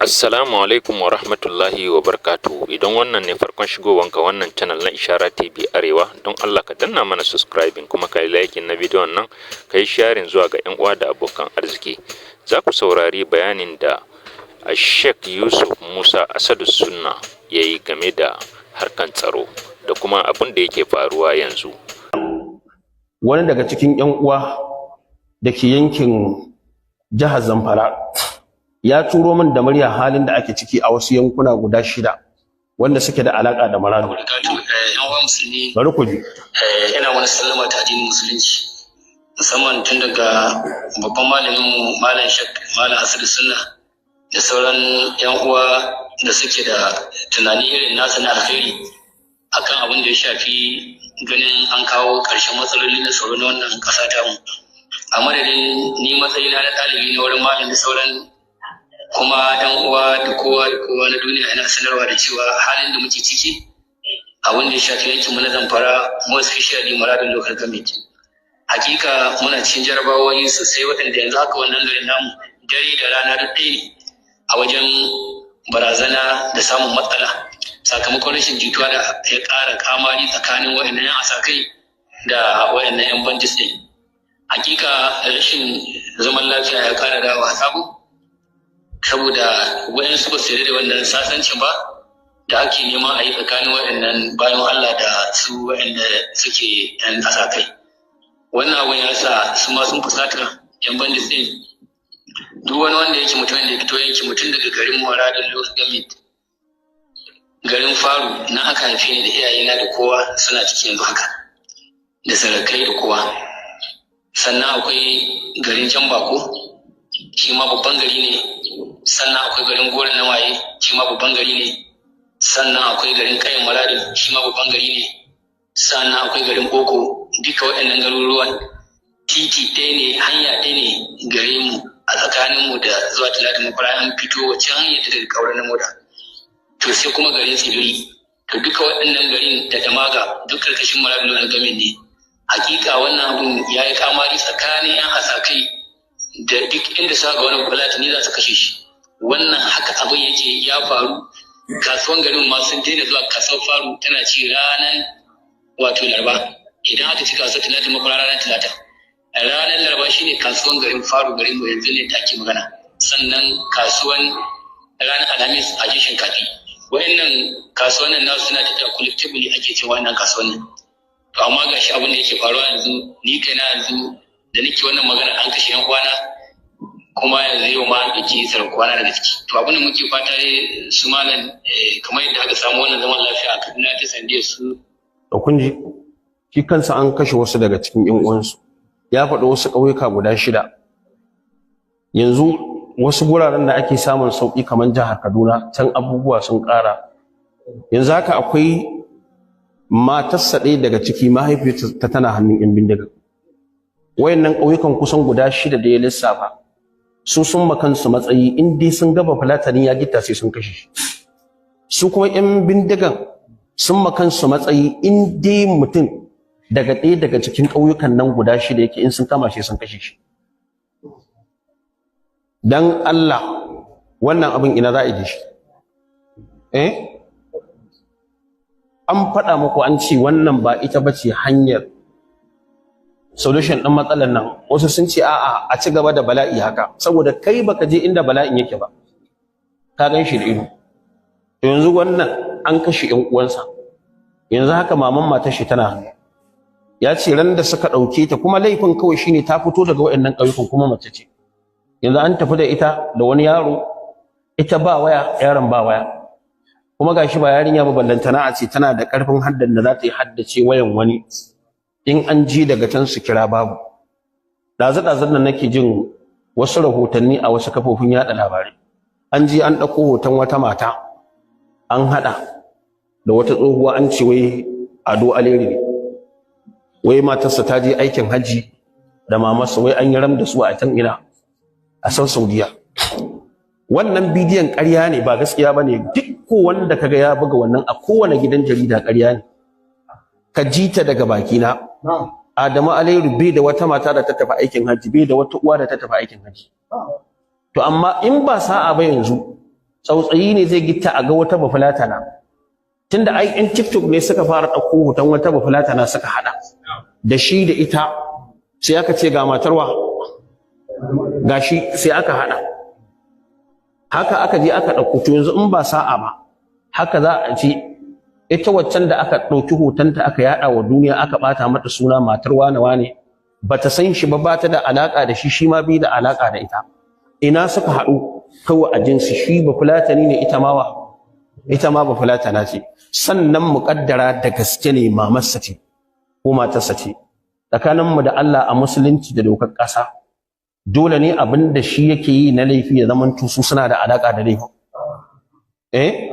Assalamu alaikum wa rahmatullahi wa barakatuhu. Idan wannan ne farkon shigowanka wannan channel na Ishara TV Arewa, don Allah ka danna mana subscribing, kuma ka yi liking na bidiyon nan, ka yi sharing zuwa ga 'yan uwa da abokan arziki. Za ku saurari bayanin da Sheikh Yusuf Musa Asadu Sunna ya yi game da harkan tsaro da kuma abin da yake faruwa yanzu. Wani daga cikin 'yan uwa da ke yankin jihar Zamfara ya turo min da murya halin da ake ciki a wasu yankuna guda shida wanda suke da alaka da Maradun. Yan uwa musulmi, Bari ku ji. Ina wani sallama ta addinin Musulunci, musamman tun daga babban malamin mu, Malam Shek Malam Asadu Sunna, da sauran yan uwa da suke da tunani irin nasa na alkhairi akan abin da ya shafi ganin an kawo ƙarshen matsaloli na tsaro na wannan ƙasa tamu. A madadin ni matsayina na ɗalibi na wurin malam da sauran kuma dan uwa da kowa da kowa na duniya, ina sanarwa da cewa halin da muke ciki abin da ya shafi yankin mu na Zamfara, more especially Maradun Local Government, hakika muna cikin jarabawoyi sosai, waɗanda yanzu haka wannan garin namu dare da rana duk ɗaya ne a wajen barazana da samun matsala, sakamakon rashin jituwa da ya ƙara kamari tsakanin waɗannan 'yan asakai da waɗannan 'yan bandits ɗin. Hakika rashin zaman lafiya ya ƙara dawowa sabo, saboda waɗansu ba su yarda da wannan sasancin ba da ake nema a yi tsakanin waɗannan bayan Allah da su waɗanda suke 'yan asakai. Wannan abun ya sa su ma sun fusata, 'yan bandits ɗin. Duk wani wanda yake mutum da ya fito yanki mutum daga garin Maradun Local Government, garin Faru na aka haife ni, da iyayena da kowa suna ciki yanzu haka, da sarakai da kowa. Sannan akwai garin Can Bako, shi ma babban gari ne. Sannan akwai garin Gora na Waye, shi ma babban gari ne. Sannan akwai garin Kayan Maradin, shi ma babban gari ne. Sannan akwai garin Boko. Duka waɗannan garuruwan titi ɗaya ne, hanya ɗaya ne gare mu a tsakaninmu da zuwa Talata Mafara, an fito wacce hanya ta daga Kauran Namoda. To sai kuma garin Tsibiri. To duka waɗannan garin da Damaga duk karkashin Maradin Local Government ne. Hakika wannan abun ya yi kamari tsakanin yan asakai, da duk inda suka ga wani Fulatani za su kashe shi. Wannan haka abin yake ya faru. Kasuwan garin ma sun daina zuwa. Kasuwar Faru tana ci ranar, wato Laraba. Idan aka ci kasuwar Talata Mafara ranar Talata, ranar Laraba shine kasuwan garin Faru, garin mu yanzu ne da ake magana. Sannan kasuwan ranar Alhamis a Jishin Kafi. Wayannan kasuwannin nasu suna tafiya collectively ake cewa wannan kasuwannin. To amma gashi abin da yake faruwa yanzu, ni kaina yanzu da nake wannan magana an kashe yan uwana, kuma yanzu yau ma an ɗauki kwana daga ciki. To abin da muke fata dai, su malam, kamar yadda aka samu wannan zaman lafiya a Kaduna ta sandiyar su. Da kun ji, shi kansa an kashe wasu daga cikin ƴan uwansu. Ya faɗi wasu ƙauyuka guda shida. Yanzu wasu guraren da ake samun sauƙi kamar jihar Kaduna, can abubuwa sun ƙara. Yanzu haka akwai matarsa ɗaya daga ciki, mahaifiyarta ta tana hannun 'yan bindiga. Wayannan ƙauyukan kusan guda shida da ya lissafa, su sun makansu matsayi, in dai sun gaba Fulatani ya gitta, sai sun kashe shi. Su kuma 'yan bindigan sun makansu matsayi, in dai mutum daga ɗaya daga cikin ƙauyukan nan guda shida yake, in sun kama shi sun kashe shi. Dan Allah, wannan abin ina za a ji shi? Eh, an faɗa muku, an ce wannan ba ita bace hanyar solution ɗin matsalar nan. Wasu sun ce a'a, a ci gaba da bala'i haka, saboda kai baka je inda bala'in yake ba ka gan shi da ido. To yanzu wannan an kashe ƴan uwansa. Yanzu haka maman matar shi tana hannu. Ya ce ran da suka ɗauke ta, kuma laifin kawai shine ta fito daga waɗannan ƙauyukan, kuma mace ce. Yanzu an tafi da ita da wani yaro. Ita ba waya, yaron ba waya. Kuma gashi ba yarinya ba, ballantana a ce tana da ƙarfin haddan da za ta yi haddace wayan wani, in an ji daga can su kira, babu. Ɗazu-ɗazun nan nake jin wasu rahotanni a wasu kafofin yaɗa labarai, an ji an ɗauko hoton wata mata an haɗa da wata tsohuwa, an ce wai Ado Aleri ne, wai matarsa ta je aikin hajji da mamarsa, wai an yi ram da su a can ina, a san Saudiya. Wannan bidiyon ƙarya ne, ba gaskiya ba ne. Duk ko wanda kaga ya buga wannan a kowane gidan jarida, ƙarya ne. Ka ji ta daga bakina: Adamu Aleru bai da wata mata da ta tafi aikin hajji, bai da wata uwa da ta tafi aikin hajji. To amma in ba sa'a ba, yanzu Tsautsayi ne zai gitta a ga wata bafulatana, tunda ai yan TikTok ne suka fara ɗauko hoton wata bafulatana suka haɗa da shi da ita, sai aka ce ga matarwa ga shi, sai aka haɗa haka, aka je aka ɗauko. To yanzu in ba sa'a ba, haka za a ce ita waccan da aka ɗauki hotonta aka yaɗa wa duniya, aka ɓata mata suna matar wane wane, bata san shi ba, bata da alaƙa da shi, shi ma bai da alaƙa da ita. Ina suka haɗu? Kawai a jinsi, shi ba fulatani ne, ita ma ba fulatana ce. Sannan muƙaddara da gaske ne mamarsa ce ko matarsa ce, tsakaninmu da Allah, a musulunci da dokar ƙasa, dole ne abin da shi yake yi na laifi ya zama su suna da alaƙa da laifin? Eh,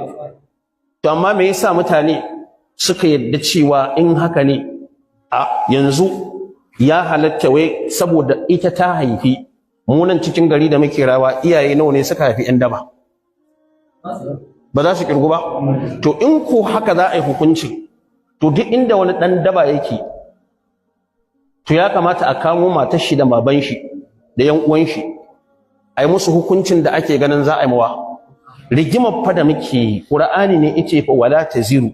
to amma me yasa mutane suka yadda cewa in haka ne a yanzu ya halatta, wai saboda ita ta haifi? Munan cikin gari da muke rawa, iyaye nawa ne suka haifi 'yan daba? Ba za su kirgu ba. To in ko haka za a yi hukunci, to duk inda wani ɗan daba yake, to ya kamata a kamo matar shi da baban shi da yan uwan shi, a yi musu hukuncin da ake ganin za a yi mawa. Rigimar fa da muke yi, Qur'ani ne yace fa wala taziru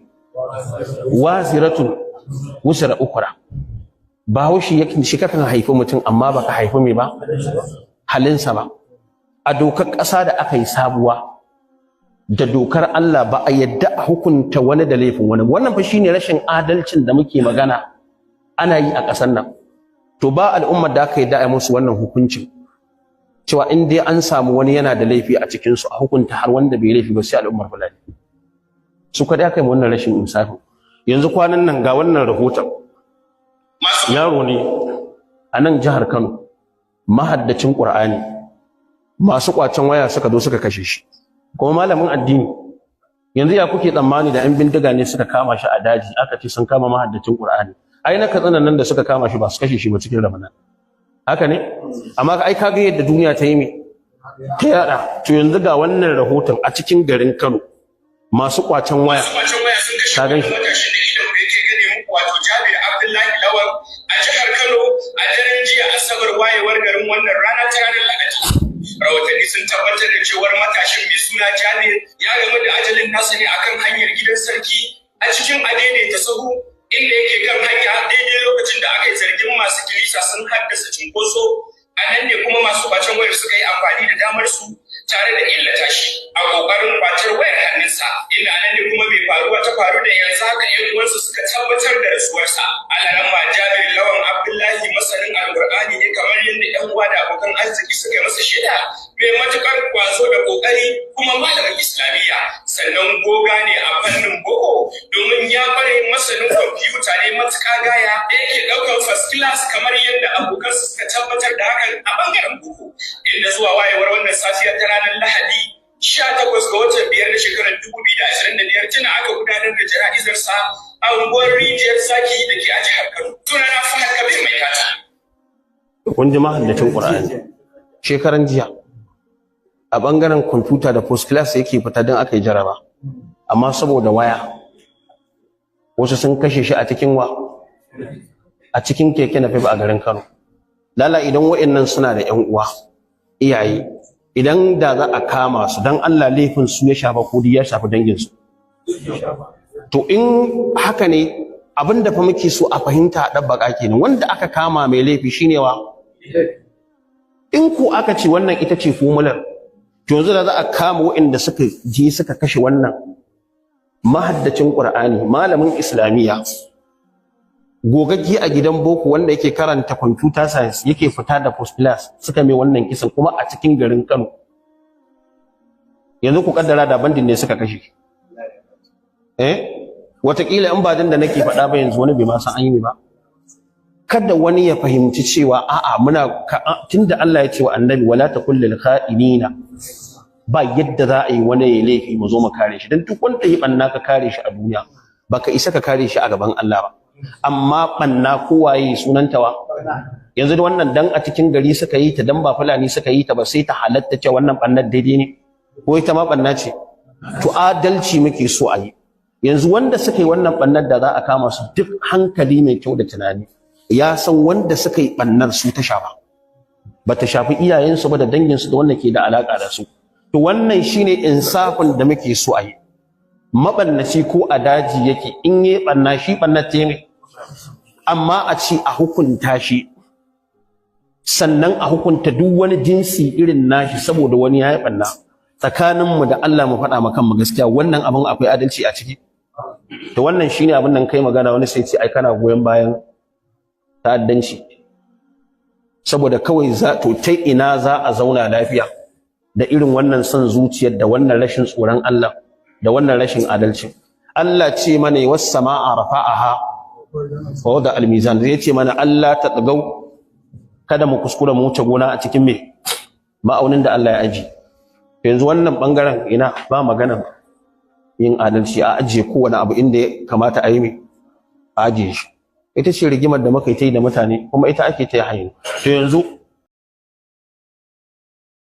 waziratun wuzra ukra. Bahaushe yake shi kakan haifi mutum, amma baka haifi mai ba halinsa ba. A dokar ƙasa da aka yi sabuwa da dokar Allah, ba a yadda a hukunta wani da laifin wani. Wannan fa shine rashin adalcin da muke magana ana yi a ƙasar nan. To ba al'ummar da aka yadda a yi musu wannan hukuncin, cewa in dai an samu wani yana da laifi a cikin su, a hukunta har wanda bai laifi ba, sai al'ummar Fulani. Su kadai aka yi wannan rashin insafi. Yanzu kwanan nan ga wannan rahoton: yaro ne a nan jihar Kano, mahaddacin Qur'ani, masu kwacen waya suka zo suka kashe shi, kuma malamin addini. Yanzu ya kuke tsammani da 'yan bindiga ne suka kama shi a daji, aka ce sun kama mahaddacin Qur'ani? Ai na Katsina nan da suka kama shi, ba su kashe shi ba cikin Ramadan, haka ne? Amma ai kaga yadda duniya ta yi me ta yada. To yanzu ga wannan rahoton a cikin garin Kano, masu kwacen waya. Kwacen waya sun kashe Ka gan shi. wani matashin da idan yake gane muku, wato Jabir Abdullahi Lawal, a jihar Kano a daren jiya Asabar, wayewar garin wannan rana ta ranar Lahadi. Rahotanni sun tabbatar da cewar matashin mai suna Jabir ya gamu da ajalin nasa ne akan hanyar gidan sarki a cikin adaidaita sahu, inda yake kan hanya daidai lokacin da aka yi zargin masu kilisa sun haddasa cunkoso. A nan ne kuma masu kwacen wayar suka yi amfani da damar su tare da illata shi a kokarin kwatar wayar hannunsa, inda a nan ne kuma mai faruwa ta faru da yanzu haka yan uwansa suka tabbatar da rasuwarsa. Alaramma Jabir Lawan Abdullahi masanin Alkur'ani ne, kamar yadda yan uwa da abokan arziki suka yi masa shaida, mai matukar kwazo da kokari, kuma malamin Islamiyya, sannan goga ne a fannin boko, domin ya kware, masanin kwamfuta ne matuƙa gaya da yake ɗaukar first class, kamar yadda abokansa suka tabbatar da hakan a bangaren boko, inda zuwa wayewar wannan safiya ta ranar Lahadi 18 ga watan 5 na shekarar 2025 tuna aka gudanar da jana'izarsa a unguwar Rijiyar Zaki da ke a jihar Kano. Sunana Fahad Kabir Mai Kata. Kun ji mahaddacin Qur'ani, shekaran jiya a bangaren kwamfuta da first class yake fita don aka yi jaraba, amma saboda waya wasu sun kashe shi a cikin wa a cikin keke napep a garin Kano. Lala, idan wa'annan suna da ƴan uwa, iyaye, idan da za a kama su, dan Allah laifin su ya shafa ko ya shafi dangin su? To in haka ne, abin da fa muke so a fahimta a ɗabbaƙa kenan: wanda aka kama mai laifi shine wa. In ko aka ce wannan ita ce fomular, to yanzu da za a kama waɗanda suka je suka kashe wannan mahaddacin Qur'ani, malamin Islamiyya, gogagge a gidan boko, wanda yake karanta computer science, yake fita da first class, suka mai wannan kisan kuma a cikin garin Kano, yanzu ku kaddara da bandit ne suka kashe, eh, wataƙila in ba dan da nake faɗa ba yanzu, wani bai ma san an yi ba. Kada wani ya fahimci cewa a'a, muna tunda Allah ya ce wa annabi wala taqul lil kha'inina, ba yadda za a yi wani ya laifi mu zo mu kare shi, dan duk wanda ya banna ka kare shi a duniya, baka isa ka kare shi a gaban Allah ba. Amma banna kowaye sunanta wa. Yanzu da wannan dan a cikin gari suka yi ta, dan ba Fulani suka yi ta ba, sai ta halatta cewa wannan bannar daidai ne, ko ita ma banna ce? To adalci muke so a yi. Yanzu wanda suka yi wannan bannar da za a kama su, duk hankali mai kyau da tunani ya san wanda suka yi bannar su ta shafa, ba ta shafi iyayensu ba da danginsu da wanda ke da alaka da su. To wannan shine insafin da muke so a yi. Mabannaci ko a daji yake, in yi banna, shi banna ce mai, amma a ci a hukunta shi, sannan a hukunta duk wani jinsi irin nashi saboda wani ya yi banna. Tsakaninmu da Allah, mu faɗa ma kanmu gaskiya, wannan abin akwai adalci a ciki? To wannan shine abin nan. Kai magana, wani sai ce ai kana goyon bayan ta'addanci, saboda kawai za to ta ina za a zauna lafiya da irin wannan son zuciyar, da wannan rashin tsoron Allah, da wannan rashin adalci? Allah ce mana والسماء رفعها ووضع الميزان. Zai ce mana ألا تطغوا, kada mu kuskura mu wuce gona a cikin me ma'aunin da Allah ya aji. Yanzu wannan bangaren ina ba magana yin adalci, a ajiye kowane abu inda ya kamata a yi mai a ajiye shi. Ita ce rigimar da muka yi ta yi da mutane, kuma ita ake ta yi. To yanzu